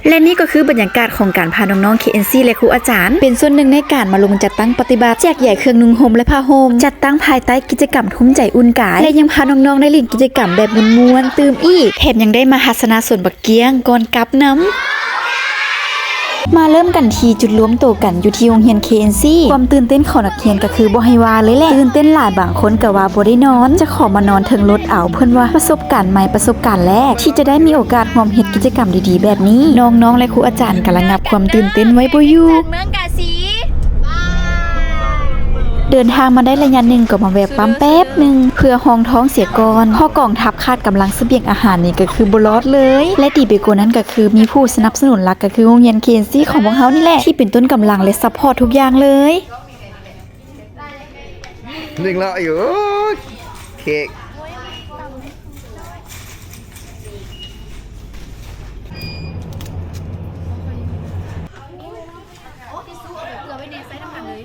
ແລະນີ້ກໍຄືບັນຍາກາດຂອງການພານ້ອງໆ ເຄເອັນຊີ ແລະ ຄູອາຈານ ເປັນສ່ວນໜຶ່ງໃນການມາລົງຈັດຕັ້ງປະຕິບັດ ແຈກຢາຍເຄື່ອງນຸ່ງຫົ່ມ ແລະ ຜ້າຫົ່ມ, ຈັດຕັ້ງພາຍໃຕ້ກິດຈະກຳທຸ້ມໃຈອຸ່ນກາຍ ແລະ ຍັງພານ້ອງໆ ໄດ້ຫຼິ້ນກິດຈະກຳແບບມ່ວນໆ ຕື່ມອີກ, ແຖມຍັງໄດ້ມາທັດສະນະສວນບັກກ້ຽງກ່ອນກັບນຳ. ມາເລີ່ມກັນທີ່ຈຸດລວມໂຕກັນຢູ່ທີ່ໂຮງຮຽນ ເຄເອັນຊີ. ຄວາມຕື່ນເຕັ້ນຂອງນັກຮຽນກໍຄືບໍ່ໃຫ້ວ່າເລີຍແຫຼະ, ຕື່ນເຕັ້ນຫຼາຍ, ບາງຄົນກໍວ່າບໍ່ໄດ້ນອນ, ຈະຂໍມານອນເທິງລົດເອົາ. ເພິ່ນວ່າປະສົບການໃໝ່, ປະສົບການແລກ ທີ່ຈະໄດ້ມີໂອກາດຮ່ວມເຮັດກິດຈະກຳດີໆແບບນີ້. ນ້ອງໆ ແລະ ຄູອາຈານກໍລະງັບຄວາມຕື່ນເຕັ້ນໄວ້ບໍ່ຢູ່. ເມືອງກາສີ ເດີນທາງມາໄດ້ໄລຍະໜຶ່ງກໍມາແວະປ້ຳແປັບໜຶ່ງ ເພື່ອຮອງທ້ອງເສຍກ່ອນ, ເພາະກອງທັບຂາດກຳລັງສະບຽງອາຫານນີ້ກໍຄືບໍ່ລອດເລີຍ ແລະ ດີໄປກວ່ານັ້ນກໍຄືມີຜູ້ສະໜັບສະໜູນຫຼັກກໍຄືໂຮງຮຽນ ເຄເອັນຊີ ຂອງພວກເຮົານີ້ແຫຼະ ທີ່ເປັນຕົ້ນກຳລັງ ແລະ ຊັບພອດທຸກຢ່າງເລີຍ. ຍັງເລາະຢູ່ ເຄ້ກ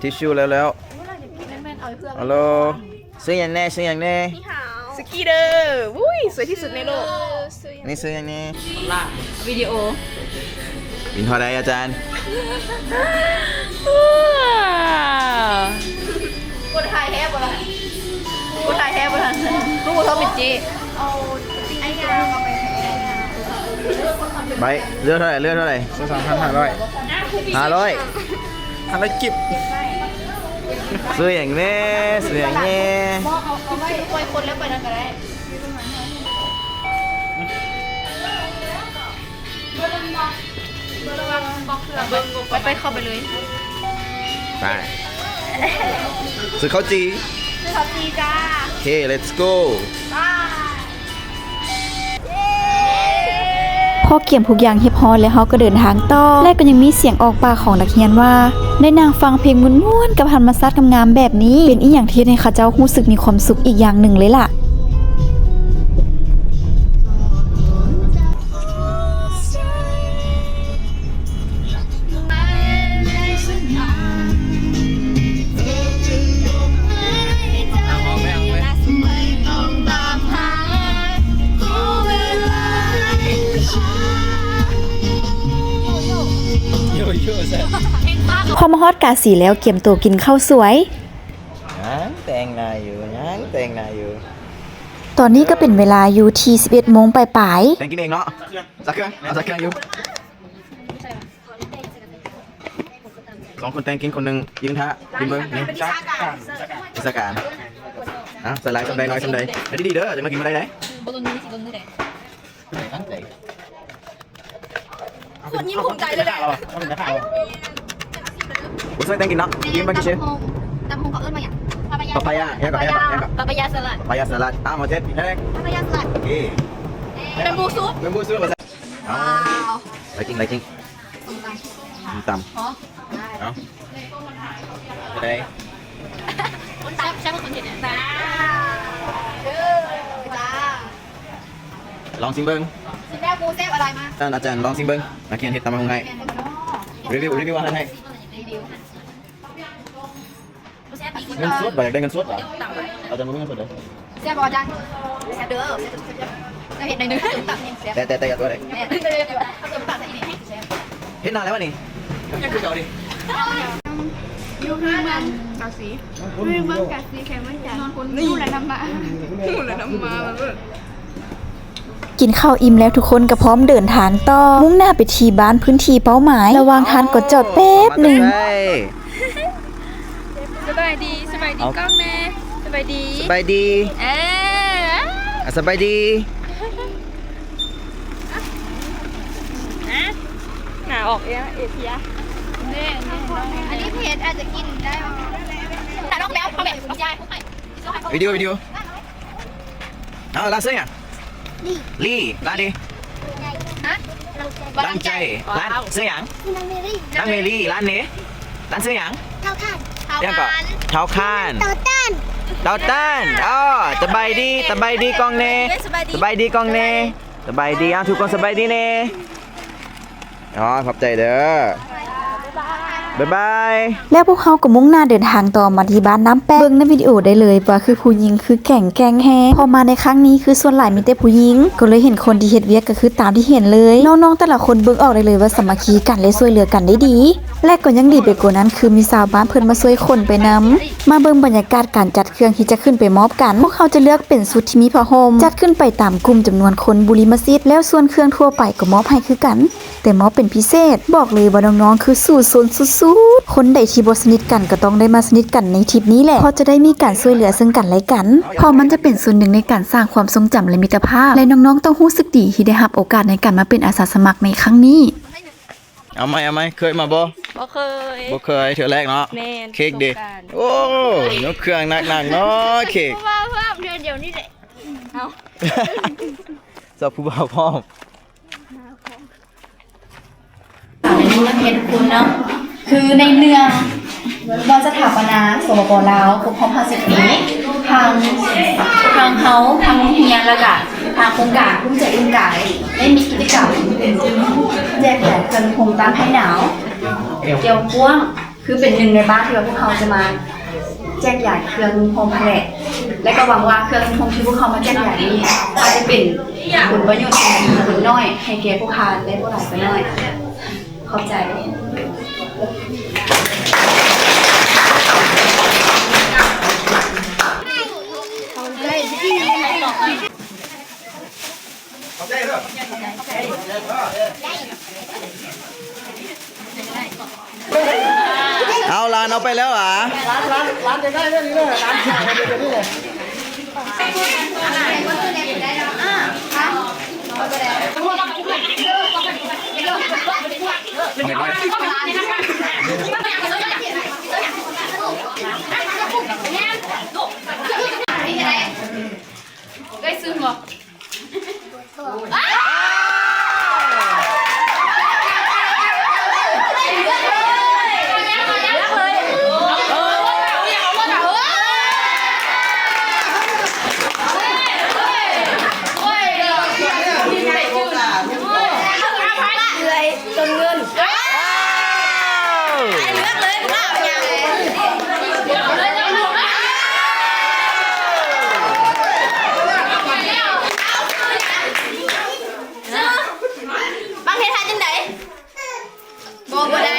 ທິດຊູ້ແລ້ວໆ. ແມ່ນໆ ເອົາເພື່ອໄວ້ ຮັລໂຫຼ ຊື່ຫຍັງແນ່? ຊື່ຫຍັງແນ່? ສຸກີເດີ. ອຸ້ຍ ສວຍທີ່ສຸດໃນໂລກ. ນີ້ຊື່ຫຍັງແນ່? ວິດີໂອ. ບິນເທົ່າໃດອາຈານ? ກົດຖ່າຍແທ້ບໍ່ລະ? ກົດຖ່າຍແທ້ບໍ່ລະ? ຮູ້ບໍ່ເທົ່າເປັນເຈ້. ໄປ ເຫຼືອເທົ່າໃດ? ເຫຼືອເທົ່າໃດ? ສອງພັນຫ້າຮ້ອຍ. ຫ້າຮ້ອຍ. ຫ້າຮ້ອຍກິບ. ຊື້ຫຍັງແນ່? ຊື້ຫຍັງແນ່? ບໍ່ ເອົາ ເອົາໄວ້ ປ່ອຍຄົນແລ້ວໄປນັ້ນກໍໄດ້. ໄປ ໄປ ເຂົ້າໄປເລີຍ. ໄປ ຊື້ເຂົ້າຈີ່. ຊື້ເຂົ້າຈີ່ຈ້າ. ໂອເຄ let's go. ພໍກຽມທຸກຢ່າງຮຽບຮ້ອຍແລ້ວ ເຮົາກໍເດີນທາງຕໍ່ ແລະ ກໍຍັງມີສຽງອອກປາກຂອງນັກຮຽນວ່າ ໄດ້ນັ່ງຟັງເພງມ່ວນໆກັບທຳມະຊາດງາມໆແບບນີ້ ເປັນອີ່ຫຍັງທີ່ເຮັດໃຫ້ເຂົາເຈົ້າຮູ້ສຶກມີຄວາມສຸກອີກຢ່າງໜຶ່ງເລີຍລະ. ພໍມາຮອດກາສີແລ້ວ ກຽມໂຕກິນເຂົ້າສວຍ. ຍັງແຕ່ງໜ້າຢູ່ ຍັງແຕ່ງໜ້າຢູ່. ຕອນນີ້ກໍເປັນເວລາຢູ່ທີ່ສິບເອັດໂມງປາຍໆ. ແຕ່ງກິນເອງເນາະ. ສັກເຄື່ອງ ເອົາສັກເຄື່ອງຢູ່. ສອງຄົນແຕ່ງກິນ ຄົນໜຶ່ງຢືນຖ້າກິນເບິ່ງ. ວິຊາການ ວິຊາການ. ເອົາ ໃສ່ຫຼາຍສ່ຳໃດ ໜ້ອຍສ່ຳໃດ ເຮັດດີໆເດີ ຈັ່ງມາກິນບໍ່ໄດ້ເດ້. ບໍ່ລົງມື ຊິລົງມືໃດ. ຄົນຍິ້ມພູມໃຈເລີຍແຫຼະ. ຜູ້ຊ່ວຍແຕ່ງກິນເນາະ. ກິນມາກິນຊິ. ຕຳບັກຫຸ່ງ ຕຳບັກຫຸ່ງເຂົາເອີ້ນວ່າຫຍັງ? ປາປາຢາ. ປາປາຢາ ຫຍັງກໍ ຫຍັງກໍ ປາປາຢາສະຫຼັດ. ປາປາຢາສະຫຼັດ. ອ້າວ ໝໍເຈັດ ແຮງ. ປາປາຢາສະຫຼັດ. ໂອເຄ. ແບມບູຊຸບ ແບມບູຊຸບ. ອ້າວ ໄລ່ກິນ ໄລ່ກິນ. ສົ້ມຕຳ ສົ້ມຕຳ. ເອົາ ໄດ້. ຄົນແຊບ ແຊບຄືຄົນເຮັດ. ຈ້າ ເດີ ຈ້າ. ລອງຊີມເບິ່ງ. ຊີມແລ້ວ ໝູແຊບອະໄລມາ. ທ່ານອາຈານລອງຊີມເບິ່ງ. ນັກຮຽນເຮັດຕຳບັກຫຸ່ງໃຫ້. ແມ່ນບໍ່ເນາະ? ຣີວິວ ຣີວິວອາຫານໃຫ້. ຣີວິວ. ເງິນສົດ ບໍ່ຢາກໄດ້ເງິນສົດຫວາ? ອາຈານບໍ່ມີເງິນສົດເດີ. ແຊບບໍ່ອາຈານ? ແຊບເດີ ແຊບ ເຈົ້າເຮັດໜ້ອຍໜຶ່ງ. ສົ້ມຕຳແຊບ. ແຕ່ ແຕ່ ແຕ່ຢ່າຕົວະເດ້. ເຮັດນານແລ້ວວະນີ້ ຍັງຄືເກົ່າເດ້. ຢູ່ເມືອງກາສີ ຢູ່ເມືອງກາສີ ແຂວງວຽງຈັນ. ຢູ່ລະນຳມາ ຢູ່ລະນຳມາ. ກິນເຂົ້າອີ່ມແລ້ວ ທຸກຄົນກໍພ້ອມເດີນທາງຕໍ່ ມຸ່ງໜ້າໄປທີ່ບ້ານພື້ນທີ່ເປົ້າໝາຍ. ລະຫວ່າງທາງກໍຈອດແປັບໜຶ່ງ. ສະບາຍດີ ສະບາຍດີກ້ອງແນ່. ສະບາຍດີ ສະບາຍດີ. ເອີ ອ່ະ ສະບາຍດີ. ໜ້າອອກເອເຊຍ. ອັນນີ້ເພຈອາດຈະກິນໄດ້. ຕານ້ອງແບວ ເອົາແບບ ຍາຍ ວິດີໂອ ວິດີໂອ. ເອົາ ຮ້ານຊື່ຫຍັງ? ລີ ລີ ຮ້ານເດ? ຮະ? ດຳໃຈ. ຮ້ານຊື່ຫຍັງ? ນາງເມລີ. ນາງເມລີ. ຮ້ານເດ? ຮ້ານຊື່ຫຍັງ? ເຕົາຖ່ານ. ຫຍັງເກາະ? ເຕົາຖ່ານ. ເຕົາຖ່ານ. ເຕົາຖ່ານ. ອໍ ສະບາຍດີ ສະບາຍດີກ້ອງແນ່. ສະບາຍດີກ້ອງແນ່. ສະບາຍດີ. ເອົາ ທຸກຄົນສະບາຍດີແນ່. ອໍ ຂອບໃຈເດີ. ບາຍບາຍ. ບາຍບາຍ. ແລ້ວພວກເຮົາກໍມຸ່ງໜ້າເດີນທາງຕໍ່ມາທີ່ບ້ານນ້ຳແປກ. ເບິ່ງໃນວິດີໂອໄດ້ເລີຍວ່າຄືຜູ້ຍິງຄືແຂງແກ່ງແຮງ. ພໍມາໃນຄັ້ງນີ້ຄືສ່ວນຫຼາຍມີແຕ່ຜູ້ຍິງ, ກໍເລີຍເຫັນຄົນທີ່ເຮັດວຽກກໍຄືຕາມທີ່ເຫັນເລີຍ. ນ້ອງໆແຕ່ລະຄົນເບິ່ງອອກໄດ້ເລີຍວ່າສາມັກຄີກັນ ແລະ ຊ່ວຍເຫຼືອກັນໄດ້ດີ. ແລະ ກໍຍັງດີໄປກວ່ານັ້ນ ຄືມີຊາວບ້ານເພິ່ນມາຊ່ວຍຂົນໄປນຳ. ມາເບິ່ງບັນຍາກາດການຈັດເຄື່ອງທີ່ຈະຂຶ້ນໄປມອບກັນ. ພວກເຮົາຈະເລືອກເປັນຊຸດທີ່ມີຜ້າຫົ່ມ, ຈັດຂຶ້ນໄປຕາມກຸ່ມຈຳນວນຄົນບຸລິມະສິດ, ແລ້ວສ່ວນເຄື່ອງທົ່ວໄປກໍມອບໃຫ້ຄືກັນ. ແຕ່ມອບເປັນພິເສດ. ບອກເລີຍວ່ານ້ອງໆຄືສູ້ຊົນສຸດໆ. ຄົນໃດທີ່ບໍ່ສະໜິດກັນກໍຕ້ອງໄດ້ມາສະໜິດກັນໃນທຣິບນີ້ແຫຼະ, ເພາະຈະໄດ້ມີການຊ່ວຍເຫຼືອເຊິ່ງກັນແລະກັນ. ເພາະມັນຈະເປັນສ່ວນໜຶ່ງໃນການສ້າງຄວາມຊົງຈຳ ແລະ ມິດຕະພາບ, ແລະ ນ້ອງໆຕ້ອງຮູ້ສຶກດີທີ່ໄດ້ຮັບໂອກາດໃນການມາເປັນອາສາສະໝັກໃນຄັ້ງນີ້. ເອົາໃໝ່ ເອົາໃໝ່. ເຄີຍມາບໍ່? ບໍ່ເຄີຍ. ບໍ່ເຄີຍ, ເທື່ອແລກເນາະ. ແມ່ນ. ເຄ້ກເດ? ສົງການ. ໂອ້ ຍົກເຄື່ອງໜັກໆເນາະ ເຄ້ກ. ຜູ້ບ່າວພ້ອມ ດຽວນີ້ແຫຼະ. ເອົາ ຊອບຜູ້ບ່າວພ້ອມ. ເມນູເຮັດຄຸນເນາະ ຄືໃນເນື່ອງວັນສະຖາປະນາ ສປປ ລາວ ຄົບຮອບຫ້າສິບປີ ທາງ ທາງເຮົາ ທາງໂຮງຮຽນ ແລ້ວກະທາງໂຄງການພູມໃຈອຸ່ນກາຍ ໄດ້ມີກິດຈະກຳແຈກຢາຍເຄື່ອງນຸ່ງໂຮມຕ້ານໄພໜາວ ແກ້ວກວ້າງ ຄືເປັນໜຶ່ງໃນບ້ານທີ່ວ່າພວກເຮົາຈະມາແຈກຢາຍເຄື່ອງນຸ່ງໂຮມຫັ້ນແຫຼະ ແລະ ກໍຫວັງວ່າເຄື່ອງນຸ່ງໂຮມທີ່ພວກເຮົາມາແຈກຢາຍນີ້ ອາດຈະເປັນຜົນປະໂຫຍດທີ່ດີ ໜ້ອຍໃຫ້ແກ່ພວກທ່ານ ແລະ ບໍ່ຫຼາຍກໍໜ້ອຍ. ຂອບໃຈ. ເອົາ ຫຼານເອົາໄປແລ້ວຫວາ? ຫຼານ ຫຼານ ຫຼານຈະໄດ້ເດ້ນີ້ເດີ ຫຼານຂາຍເດ້ນີ້ເດີ. ໄດ້ຊື້ບໍ່? ບັກເຮັດທ່າຈັ່ງໃດ? ບໍ່ ບໍ່ໄດ້.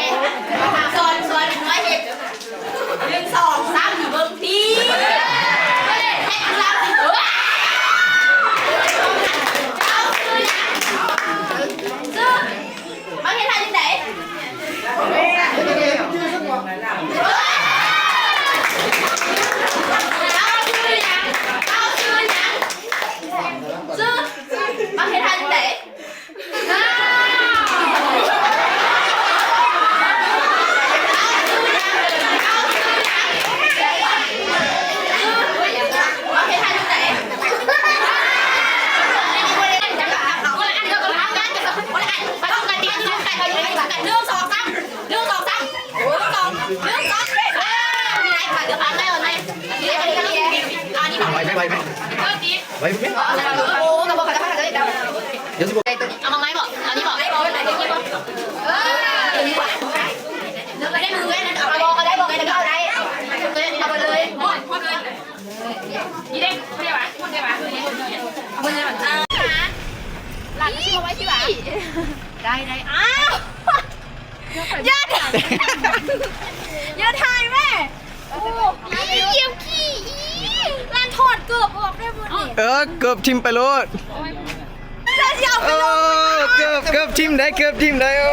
ສອນ ສອນນ້ອຍເຮັດ. ໜຶ່ງ ສອງ ສາມ ເບິ່ງພີ້. ເຮັດສາມ. ເອົາ ຊື່ຫຍັງ? ຊື່ ບັກເຮັດທ່າຈັ່ງໃດ? ເອົາ ຊື່ຫຍັງ? ເອົາ ຊື່ຫຍັງ? ຊື່ ບັກເຮັດທ່າຈັ່ງໃດ? ໄວໄວໄວໄວ ໄວ ໂອ້ ກະບອກກະໄດ້ເດ້. ເອົາມາໄວ້ບໍ່? ເອົານີ້ບໍ່? ເອີ ໄດ້ມືເວີຍ ເອົາໄດ້ບໍ່? ໄດ້ບໍ່? ໄດ້ບໍ່? ເອົາໄປເລີຍ ໝົດ ໝົດເລີຍ. ນີ້ເດ້ ເຂົາເອີ້ນວ່າ ເຂົາເອີ້ນວ່າ ເອົາໄປເລີຍ. ອ່າ ຫຼານຊິມາໄວ້ທີ່ຫຼານ ໄດ້ ໄດ້. ອ້າວ ຢ່າຖ່າຍ ຢ່າຖ່າຍແມ່. ໂອ້ ອີ່ ຢ້ຽມຂີ້ ອີ່ ຫຼານຖອດເກີບອອກໄດ້ບໍ່ນີ້? ເອີ ເກີບຖິ້ມໄປໂລດ. ເອີ ເກີບ ເກີບຖິ້ມໄດ້ ເກີບຖິ້ມໄດ້. ໂອ້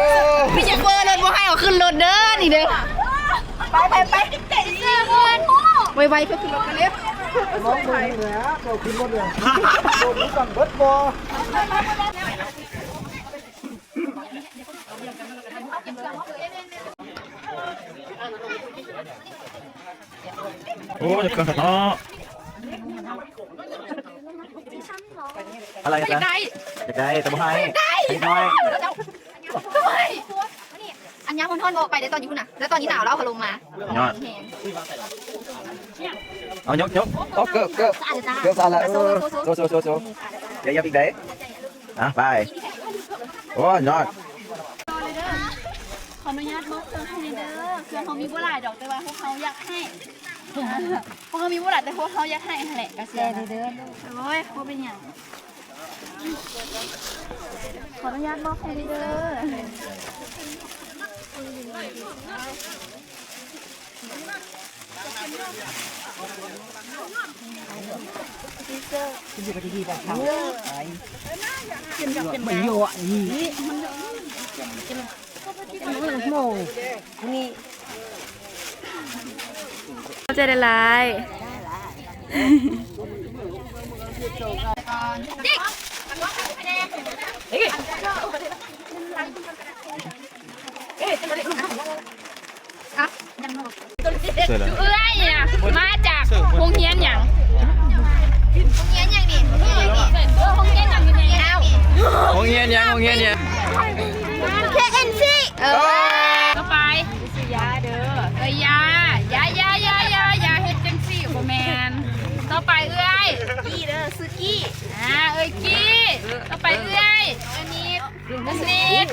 ມີຈັກເບີລົດບໍ່ໃຫ້ເອົາຂຶ້ນລົດເດີ ນີ້ເດີ. ໄປ ໄປ ໄປ ໄວໆ ເພື່ອຂຶ້ນລົດໄປເລັວ. ໂອ້ ຈະເຄື່ອງຄັກເນາະ. ອະໄລ ຢາກໄດ້ ຢາກໄດ້ ແຕ່ບໍ່ໃຫ້ ຢາກໄດ້ ໃຫ້ນ້ອຍ. ອັນຍາມຮ້ອນໆ ບໍ່ອອກໄປເດ້ ຕອນຢູ່ພຸ້ນນະ ແລ້ວຕອນນີ້ໜາວ ແລ້ວເອົາຜ້າຫົ່ມມາ. ຍອດ ເອົາຍົກ ຍົກ ໂອ້ ເກີບ ເກີບ ເກີບສະອາດລະ. ເອີ ໂຊ ໂຊ ໂຊ ໂຊ ຢ່າຢຽບອີກເດ້. ອ່ະ ໄປ. ໂອ້ ຍອດ. ຂໍ ອະນຸຍາດມອບເຄື່ອງໃຫ້ແດ່ເດີ. ເຄື່ອງເຮົາມີບໍ່ຫຼາຍດອກ ແຕ່ວ່າພວກເຮົາຢາກໃຫ້. ພວກເຮົາມີບໍ່ຫຼາຍ ແຕ່ພວກເຮົາຢາກໃຫ້ຫັ້ນແຫຼະ. ກະເສຍເດີ. ໂອ້ຍ ບໍ່ເປັນຫຍັງ. ຂໍອະນຸຍາດມອບໃຫ້ເດີ. ຂອບໃຈຫຼາຍໆ. ເອື້ອຍນະ ມາຈາກໂຮງຮຽນຫຍັງ? ໂຮງຮຽນຫຍັງນີ້? ໂຮງຮຽນຫຍັງນີ້? ໂຮງຮຽນຫຍັງ? ໂຮງຮຽນຫຍັງ? ເຄເອັນຊີ. ເອີ ຕໍ່ໄປ ເອື້ອຍຢາເດີ. ເອື້ອຍຢາ ຢາ ຢາ ຢາ ຢາ ຢ່າເຮັດຈັ່ງຊີ້ ບໍ່ແມ່ນ. ຕໍ່ໄປເອື້ອຍ ກີ້ເດີ ຊື່ກີ້. ອ່າ ເອື້ອຍກີ້. ຕໍ່ໄປເອື້ອຍ ເອື້ອຍນິດ ນິດ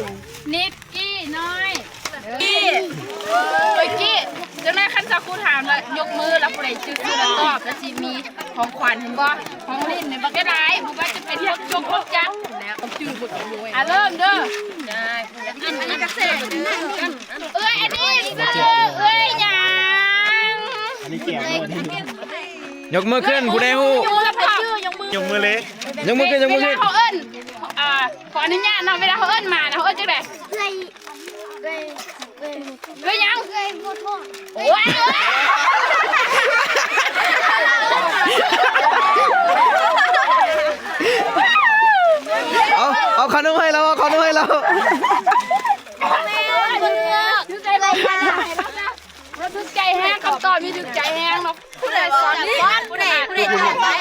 ນິດ ກີ້ນ້ອຍ ເອີ ເອື້ອຍກີ້. ຈັ່ງໃດຄັນສາວຄູຖາມວ່າຍົກມືແລ້ວຜູ້ໃດຈື່ຊື່ແລ້ວຕອບ ແລ້ວຊິມີຂອງຂວັນ ເຫັນບໍ່? ຂອງຫຼິ້ນນີ້ບັກຫຼາຍ ບໍ່ວ່າຈະເປັນລົດຈົກລົດຈັກ ແລ້ວຈື່ໝົດ. ອ່າ ເລີ່ມເດີ. ອັນນີ້ກະແຊບເດີ. ເອື້ອຍ ອັນນີ້ຊື່ເອື້ອຍຫຍັງ? ອັນນີ້ແກະ ຍົກມືຂຶ້ນ ຜູ້ໃດຮູ້? ຍົກມືເລີຍ ຍົກມືຂຶ້ນ ຍົກມືຂຶ້ນ. ເວລາເຮົາເອີ້ນ ອ່າ ຂໍອະນຸຍາດເນາະ ເວລາເຮົາເອີ້ນໝານະ ເຮົາເອີ້ນຈັ່ງໃດ? ເອື້ອຍ ເອື້ອຍ ເອື້ອຍຫຍັງ? ເອື້ອຍບົວທອງ. ໂອ້ຍ ເອົາ ເອົາຂະໜົມໃຫ້ລາວ ເອົາຂະໜົມໃຫ້ລາວ. ຖືກໃຈແຮງ ຄຳຕອບນີ້ຖືກໃຈແຮງເນາະ. ຜູ້ໃດສອນ? ຜູ້ໃດ ຜູ້ໃດສອນໄວ້?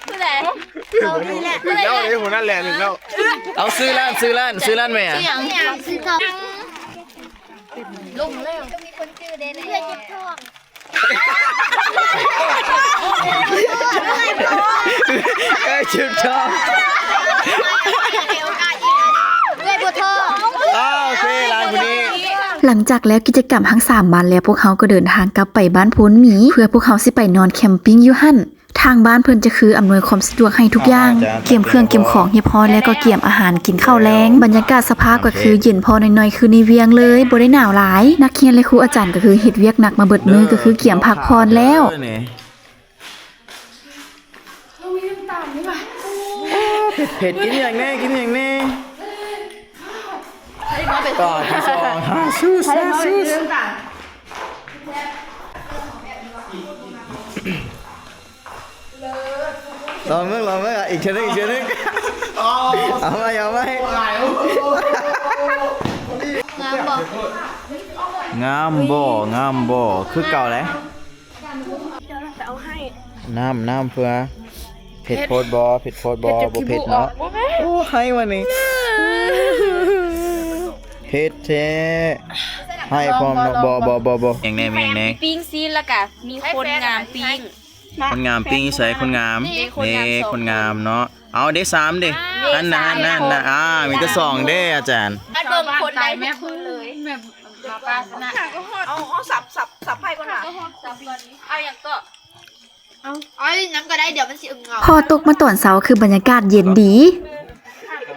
ຜູ້ໃດ? ເອົານີ້ແຫຼະ ຖືກແລ້ວເດ້ ຜູ້ນັ້ນແຫຼະ ຖືກແລ້ວ. ເອົາ ຊື່ຮ້ານ ຊື່ຮ້ານ ຊື່ຮ້ານແມ່ຫຍັງ? ຊື່ຫຍັງ? ຊື່ເກົ່າ. ລົງແລ້ວ ຕ້ອງມີຄົນຈື່ແນ່ໆ. ເອື້ອຍເຈັບທ້ອງ. ເອື້ອຍບໍ່ທ້ອງ. ອ້າວ ໂອເຄ ຫຼານຜູ້ນີ້. ຫຼັງຈາກແລ້ວກິດຈະກຳທັງສາມວັນແລ້ວ ພວກເຮົາກໍເດີນທາງກັບໄປບ້ານໂພນໝີ ເພື່ອພວກເຮົາຊິໄປນອນແຄມປິງຢູ່ຫັ້ນ. ທາງບ້ານເພິ່ນຈະຄືອຳນວຍຄວາມສະດວກໃຫ້ທຸກຢ່າງ, ກຽມເຄື່ອງກຽມຂອງຮຽບຮ້ອຍແລ້ວກໍກຽມອາຫານກິນເຂົ້າແລງ. ບັນຍາກາດສະພາບກໍຄືເຢັນພໍໜ້ອຍໆ ຄືໃນວຽງເລີຍ, ບໍ່ໄດ້ໜາວຫຼາຍ. ນັກຮຽນ ແລະ ຄູອາຈານກໍຄືເຮັດວຽກໜັກມາເບິດມື້, ກໍຄືກຽມພັກຜ່ອນແລ້ວ. ເຜັດໆ ກິນຫຍັງແນ່? ກິນຫຍັງແນ່? ຕອນທີສອງ ຫາຊູສ ຫາຊູສ. ລອງເບິ່ງ ລອງເບິ່ງ ອີກເທື່ອໜຶ່ງ ອີກເທື່ອໜຶ່ງ. ເອົາໃໝ່ ເອົາໃໝ່. ງາມບໍ່? ງາມບໍ່? ງາມບໍ່? ຄືເກົ່າແຫຼະ. ນ້ຳ ນ້ຳເພື່ອ ເຜັດໂພດບໍ່? ເຜັດໂພດບໍ່? ບໍ່ເຜັດເນາະ. ໂອ້ ໃຫ້ວະນີ້ ເຜັດແທ້. ໃຫ້ພ້ອມເນາະ. ບໍ່ ບໍ່ ບໍ່ ບໍ່. ຫຍັງແນ່? ມີຫຍັງແນ່? ປີ້ງຊີ້ນ ແລ້ວກະມີຄົນງາມປີ້ງ. ຄົນງາມປີ້ງຢູ່ໃສ? ຄົນງາມ ນີ້ ຄົນງາມ ນີ້ ຄົນງາມເນາະ. ເອົາເດ້ ສາມເດ້. ຫັ້ນນະ ຫັ້ນນະ ຫັ້ນນະ. ອ່າ ມີແຕ່ສອງເດ້ອາຈານ. ເບິ່ງຄົນໃດແມ່ນຄົນເລີຍ ແມ່ນໝາປ່າຊະນະ. ເອົາ ເອົາສັບ ສັບ ສັບໄພ້ກ່ອນຫວາ? ເອົາຫຍັງເກາະ? ເອົາ ເອົານ້ຳກໍໄດ້ ດຽວມັນຊິອຶງເງົາ. ພໍຕົກມາຕອນເຊົ້າຄືບັນຍາກາດເຢັນດີ.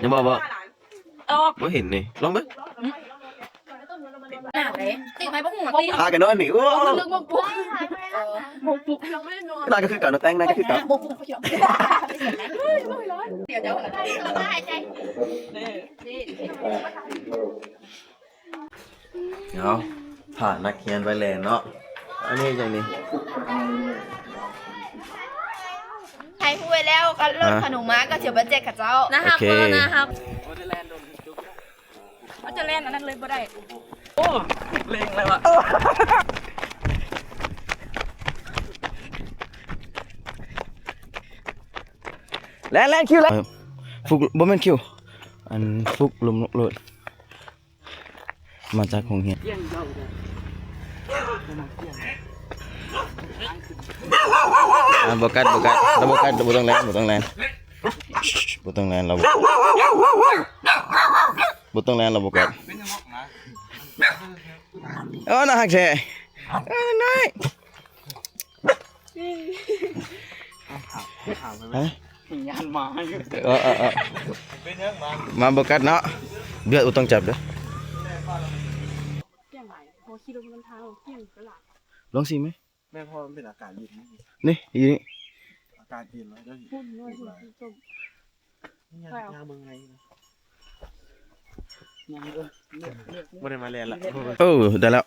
ຍັງບໍ່ ບໍ່ ບໍ່ເຫັນນີ້. ລອງເບິ່ງ. ໜາວເດ້ ຕິໄປບໍ່ຮູ້ຕິ ພາກັນນອນນີ້. ໂອ້ ນາກໍຄືກັນເນາະ ແຕ່ງໜ້າກໍຄືກັນ. ດຽວ ດຽວ ເອົາ ພານັກຮຽນໄປແລ່ນເນາະ. ອັນນີ້ຫຍັງນີ້? ໃຫ້ຮູ້ໄວ້ແລ້ວ ຄັນລົດຂະໜົມມາກໍຊິເອົາໄປແຈກເຂົາເຈົ້າ. ໜ້າຮັກ ໂອເຄ ບໍ່ ໜ້າຮັກ. ເຮົາຈະແລ່ນອັນນັ້ນເລີຍບໍ່ໄດ້. ໂອ້ ເລັ່ງແລ້ວອະ. ແລ່ນ ແລ່ນ ຄິວ ແລ່ນ. ເອີ ຟຸກ ບໍ່ແມ່ນຄິວ ອັນ ຟຸກ ລົ້ມລົງໂລດ. ມາຈາກໂຮງຮຽນ. ອ່າ ບໍ່ກັດ ບໍ່ກັດ ລາວບໍ່ກັດ ບໍ່ຕ້ອງແລ່ນ ບໍ່ຕ້ອງແລ່ນ ບໍ່ຕ້ອງແລ່ນ ລາວ ບໍ່ຕ້ອງແລ່ນ ລາວບໍ່ກັດ. ເປັນຫຍັງເນາະ? ໂອ້ ໜ້າຮັກແທ້ ເອີ ນ້ອຍ ຮະ? ຢ້ານໝາຢູ່ ເອີໆໆ ເປັນຫຍັງໝາ? ໝາບໍ່ກັດເນາະ ເລືອດບໍ່ຕ້ອງຈັບເດີ້ ກ້ຽງຫຼາຍ ພໍຂີ່ລົດນຳທາງກ້ຽງກະຫຼາຍ ລອງຊີມເບິ່ງ. ແມ່ນ ເພາະວ່າມັນເປັນອາກາດເຢັນ ນີ້ ຢູ່ນີ້ ອາກາດເຢັນ ແລ້ວກໍ ພຸ້ນ ພຸ້ນ ພຸ້ນ ພຸ້ນ ຍ່າງ ຍ່າງເບິ່ງໃນ ຍ່າງເບິ່ງ ບໍ່ໄດ້ມາແລ່ນລະ ເອີ ໄດ້ແລ້ວ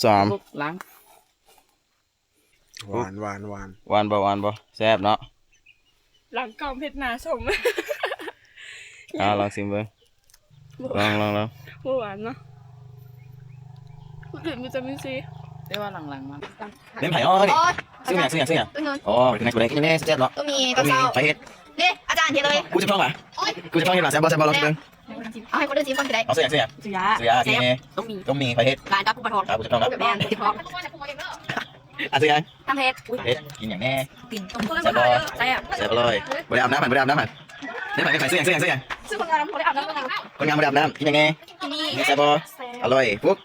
ສາມ ລ້າງ ຫວານ ຫວານ ຫວານ ຫວານບໍ່ ຫວານບໍ່? ແຊບເນາະ ລ້າງກ້ອງເຮັດໜ້າສົ້ມ ເອົາ ລອງຊີມເບິ່ງ ບໍ່ ລອງ ລອງ ລອງ ບໍ່ຫວານເນາະ ຄືກິນວິຕາມິນຊີ ແຕ່ວ່າຫຼັງໆມາ ເປັນໃຜ? ອໍ ນີ້ ໂອ້ຍ ຊື່ຫຍັງ? ຊື່ຫຍັງ? ຊື່ຫຍັງ? ອໍ ເປັນໄງ? ຜູ້ໃດກິນແດ່? ແຊບເນາະ ຕ້ອງມີ ຕ້ອງມີ ໃຜເຮັດ? ເດ້ ອາຈານເຮັດເລີຍ ຜູ້ຈັບທອງຫວາ? ໂອ້ຍ ຜູ້ຈັບທອງເຮັດຫວາ? ແຊບບໍ່? ແຊບບໍ່? ລອງຊິເບິ່ງ ເອົາໃຫ້ຄົນອື່ນຊີມກ່ອນກໍໄດ້ ເອົາ ຊື່ຫຍັງ? ຊື່ຫຍັງ? ຊື່ຫຍັງ? ຊື່ຫຍັງ? ໂຕມີ ໂຕມີ ໃຜເຮັດ? ຫຼານກັບຜູ້ປະທອງ ອ່າ ຜູ້ຈັບທອງເນາະ ແມ່ນ ຜູ້ປະທອງ ອ່າ ຊື່ຫຍັງ? ທຳເຮັດ ເຮັດ ກິນຫຍັງແດ່? ແຊບບໍ່? ແຊບ ແຊບ ອະລ່ອຍ ບໍ່ໄດ້ອາບນ້ຳຫັ້ນ ບໍ່ໄດ້ອາບນ້ຳຫັ້ນ ໄດ້ໄປ ໄດ້ໄປ ຊື້ຫຍັງ? ຊື້ຫຍັງ? ຊື້ຫຍັງ? ຄົນງາມບໍ່ໄດ້ອາບນ້ຳ ກິນຫຍັງແດ່? ກິນນີ້ ແຊບບໍ່? ອະລ່ອຍ ຟຸກ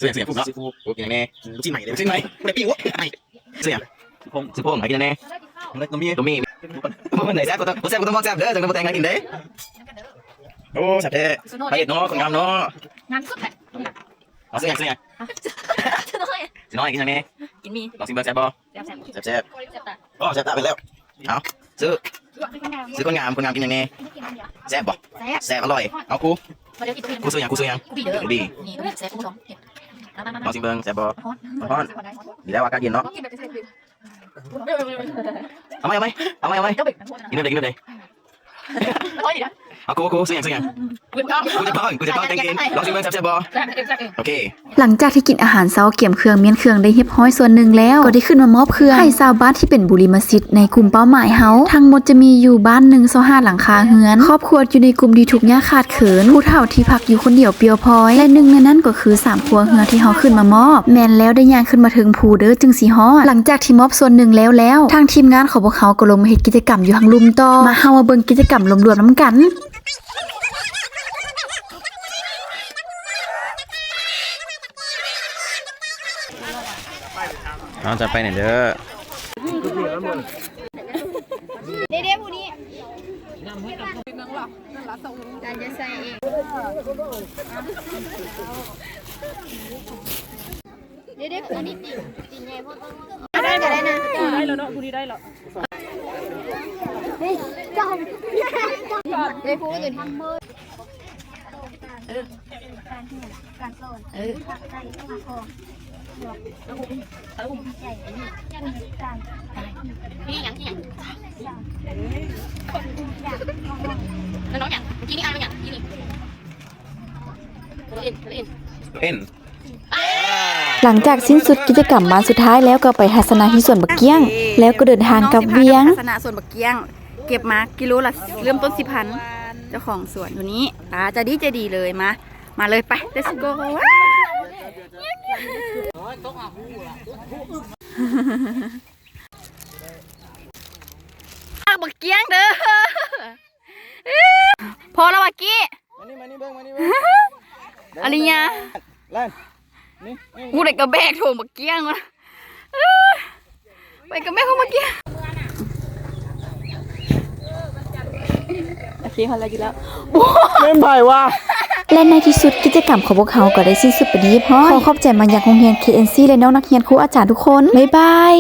ຊື້ຫຍັງ? ຊື້ຫຍັງ? ຟຸກເນາະ ຟຸກ ກິນຫຍັງແດ່? ລູກຊີ້ນໃໝ່ເດ້ ລູກຊີ້ນໃໝ່ ບໍ່ໄດ້ປີ້ງ ໂອ້ຍ ໃໝ່ ຊື້ຫຍັງ? ຊື້ໂພງ ຊື້ໂພງ ໃຫ້ກິນຫຍັງແດ່? ໂຕມີ ໂຕມີ ບໍ່ແມ່ນແຊບ ບໍ່ແຊບ ບໍ່ຕ້ອງບອກແຊບເດີ້ ຈັ່ງບໍ່ແຕ່ງໃຫ້ກິນເດ້ ໂອ້ ແຊບແທ້ ໃຜເຮັດເນາະ ຄົນງາມເນາະ ງາມສຸດແຫຼະ ເອົາ ຊື້ຫຍັງ? ຊື້ຫຍັງ? ຊິນ້ອຍ ຊິນ້ອຍ ກິນຫຍັງແດ່? ກິນໝີ່ ລອງຊີມເບິ່ງ ແຊບບໍ່? ແຊບ ແຊບ ແຊບ ແຊບຕາຍ ໂອ້ ແຊບຕາຍໄປແລ້ວ ເອົາ ຊື້ ຊື້ຄົນງາມ ຄົນງາມກິນຫຍັງແດ່? ແຊບບໍ່? ແຊບ ແຊບ ອະລ່ອຍ ເອົາ ຄູ ມາເດີກິນ ຄູຊື້ຫຍັງ? ຄູຊື້ຫຍັງ? ກູບີເດີ ກູບີ ນີ້ ແຊບ ຄູສອງ ມາ ມາ ມາ ລອງຊີມເບິ່ງ ແຊບບໍ່? ຮ້ອນ ຮ້ອນ ດີແລ້ວ ອາກາດເຢັນເນາະ ກິນແບບ ເອົາໃໝ່ ເອົາໃໝ່ ເອົາໃໝ່ ເອົາໃໝ່ ກິນແບບໃດ ກິນແບບໃດ? ເອົາ ຄູ ຄູ ຊື້ຫຍັງ? ຊື້ຫຍັງ? ກູຈັບທອງ ກູຈັບທອງແຕ່ງກິນ ລອງຊີມເບິ່ງ ແຊບ ແຊບບໍ່? ໂອເຄ ຫຼັງຈາກທີ່ກິນອາຫານເຊົ້າ ກຽມເຄື່ອງ ມ້ຽນເຄື່ອງ ໄດ້ຮຽບຮ້ອຍສ່ວນໜຶ່ງແລ້ວ ກໍໄດ້ຂຶ້ນມາມອບເຄື່ອງໃຫ້ຊາວບ້ານທີ່ເປັນບຸລິມະສິດໃນກຸ່ມເປົ້າໝາຍເຮົາ ທັງໝົດຈະມີຢູ່ບ້ານໜຶ່ງ ຊາວຫ້າຫຼັງຄາເຮືອນ ຄອບຄົວຢູ່ໃນກຸ່ມທີ່ທຸກຍາກຂາດເຂີນ ຜູ້ເຖົ້າທີ່ພັກຢູ່ຄົນດຽວປ່ຽວພອຍ ແລະ ໜຶ່ງໃນນັ້ນກໍຄືສາມຄົວເຮືອນທີ່ເຮົາຂຶ້ນມາມອບ. ແມ່ນແລ້ວ ໄດ້ຍ່າງຂຶ້ນມາເທິງພູເດີ້ ຈຶ່ງຊິຮອດ. ຫຼັງຈາກທີ່ມອບສ່ວນໜຶ່ງແລ້ວແລ້ວ ທາງທີມງານຂອງພວກເຮົາກໍລົງມາເຮັດກິດຈະກຳຢູ່ທາງລຸ່ມຕໍ່. ມາ ເຮົາມາເບິ່ງກິດຈະກຳລວມໆນຳກັນ. ເຮົາຈະໄປນີ້ເດີ້ ເດ້ໆ ຜູ້ນີ້ ເດ້ໆ ຜູ້ນີ້ຕີນ ຕີນໃຫຍ່ໂພດ ໄດ້ ໄດ້ນະ ໄດ້ແລ້ວເນາະ ຜູ້ນີ້ໄດ້ແລ້ວ ເດ້ຜູ້ນີ້ ເອີ ການສອນ ເອີ ມີຫຍັງ ມີຫຍັງ ແລ້ວນ້ອງຫຍັງ ເມື່ອກີ້ນີ້ອ່ານວ່າຫຍັງ ເມື່ອກີ້ນີ້ ເອັນ ເອັນ ເອັນ ຫຼັງຈາກສິ້ນສຸດກິດຈະກຳບ້ານສຸດທ້າຍແລ້ວ ກໍໄປທັດສະນະທີ່ສວນບັກກ້ຽງ ແລ້ວກໍເດີນທາງກັບວຽງ. ທັດສະນະສວນບັກກ້ຽງ ເກັບມາກິໂລລະເລີ່ມຕົ້ນສິບພັນ ເຈົ້າຂອງສວນຜູ້ນີ້ ຕາໃຈດີໃຈດີເລີຍ ມາ ມາເລີຍ ໄປ let's go ອາກບັກກ້ຽງເດີ້ ພໍແລ້ວບັກກີ້ ມານີ້ ມານີ້ເບິ່ງ ມານີ້ເບິ່ງ ອາລິຍາ ຫຼານ ນີ້ ນີ້ ກູໄດ້ກະແບກຖົງບັກກ້ຽງມາ ໄປກະແບກຂອງບັກກ້ຽງ ໂອເຄ ຮອດແລ້ວຢູ່ແລ້ວ ແມ່ນໃຜວະ? ແລະ ໃນທີ່ສຸດ ກິດຈະກຳຂອງພວກເຮົາກໍໄດ້ສິ້ນສຸດໄປເປັນທີ່ຮຽບຮ້ອຍ. ຂໍຂອບໃຈມາຍັງໂຮງຮຽນ ເຄເອັນຊີ ແລະ ນ້ອງນັກຮຽນ ຄູ ອາຈານທຸກຄົນ. ບາຍບາຍ.